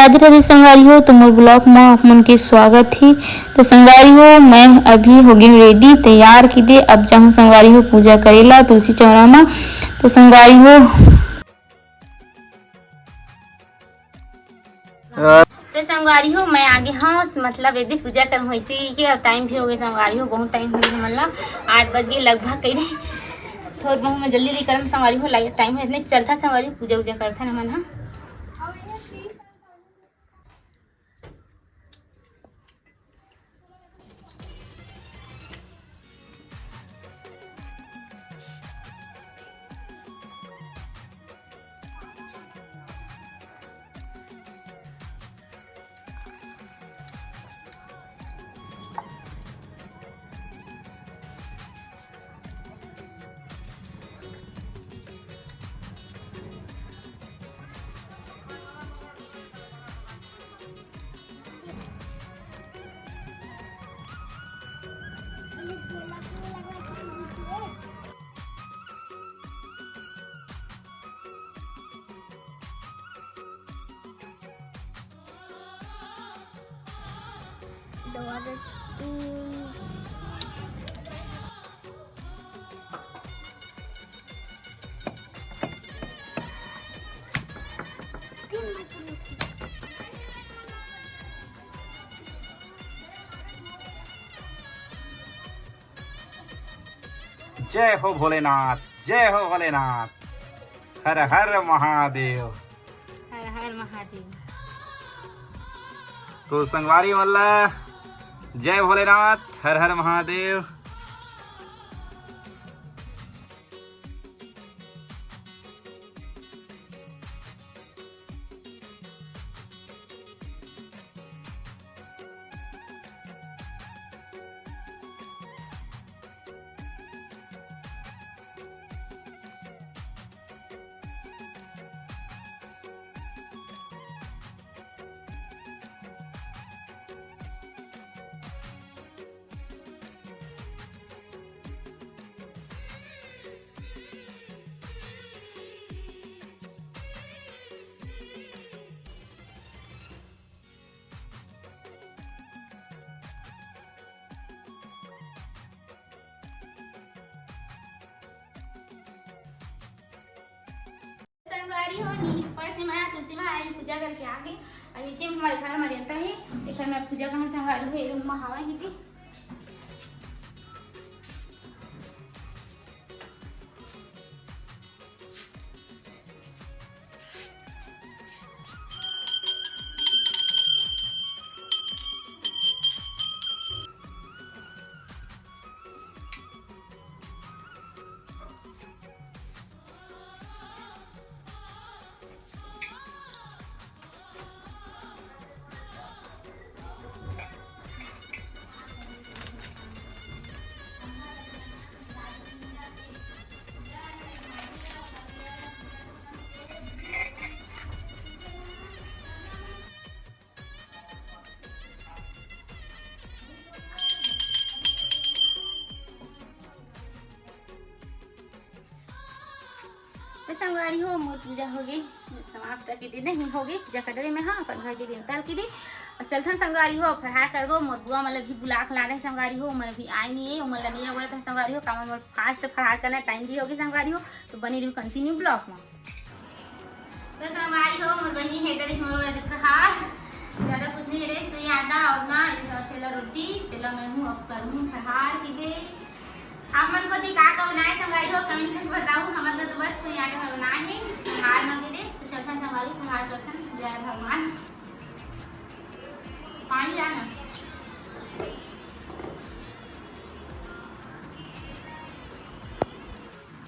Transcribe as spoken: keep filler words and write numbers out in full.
राधे राधे संगवारी हो, तो मोर vlog म आप मन के स्वागत हे। तो संगवारी हो, मैं अभी हो गई ready, तैयार किदे। अब जाहूँ संगवारी हो पूजा करेला तुलसी चौरा म। तो संगवारी हो, तो संगवारी हो, मैं आगे हूँ, मतलब यदि पूजा कर वैसे ही के, अब टाइम भी हो गए संगवारी हो, बहुत टाइम हो गए हमन ला, आठ बज गए लगभग कहीं। थोड़ा बहुत मैं जल्दी जल्दी करम संगवारी हो, लाइक टाइम है इतने चलता संगवारी हो, पूजा उजा करता ना मन हा। जय हो भोलेनाथ, जय हो भोलेनाथ, हर हर महादेव। हर हर महादेव। तो संगवारी मन ला जय भोलेनाथ, हर हर महादेव। संगवारी हो, नीली ऊपर से मैं तुलसी महाराज की पूजा करके आ गई। और नीचे में हमारे घर में देवता है, एकर मैं पूजा करना संगवारी हो, ये रूम में हवा ही थी। तो संगवारी हो, मोर पूजा हो गई, समाप्त करके दे नहीं हो गई पूजा कर दे मैं, हाँ, अपन घर के देवता के दे। और चलथन संगवारी हो, फरहार करबो, मोर बुआ मतलब भी बुला के ला रहे संगवारी हो, मन भी आए नहीं है, उमन ला नहीं आवत है संगवारी हो, कामन मोर fast फरहार करना टाइम भी हो गई संगवारी हो, तो बनी रही continue vlog में। तो संगवारी हो, मोर बहिनी हे दरिस मोर वाला फरहार, ज्यादा कुछ नहीं रे, सुई आटा और ना ये सब छेला रोटी, तेला मैं हूँ अब करूँ फरहार की दे। आप मन को दी का का बनाए संगवारी हो, comment करके बताऊ। हमन तो बस सुई आटा भर बनाए हैं, फरहार ना के दे। तो चलथन संगवारी, फरहार करथन। जय भगवान। पानी जाना।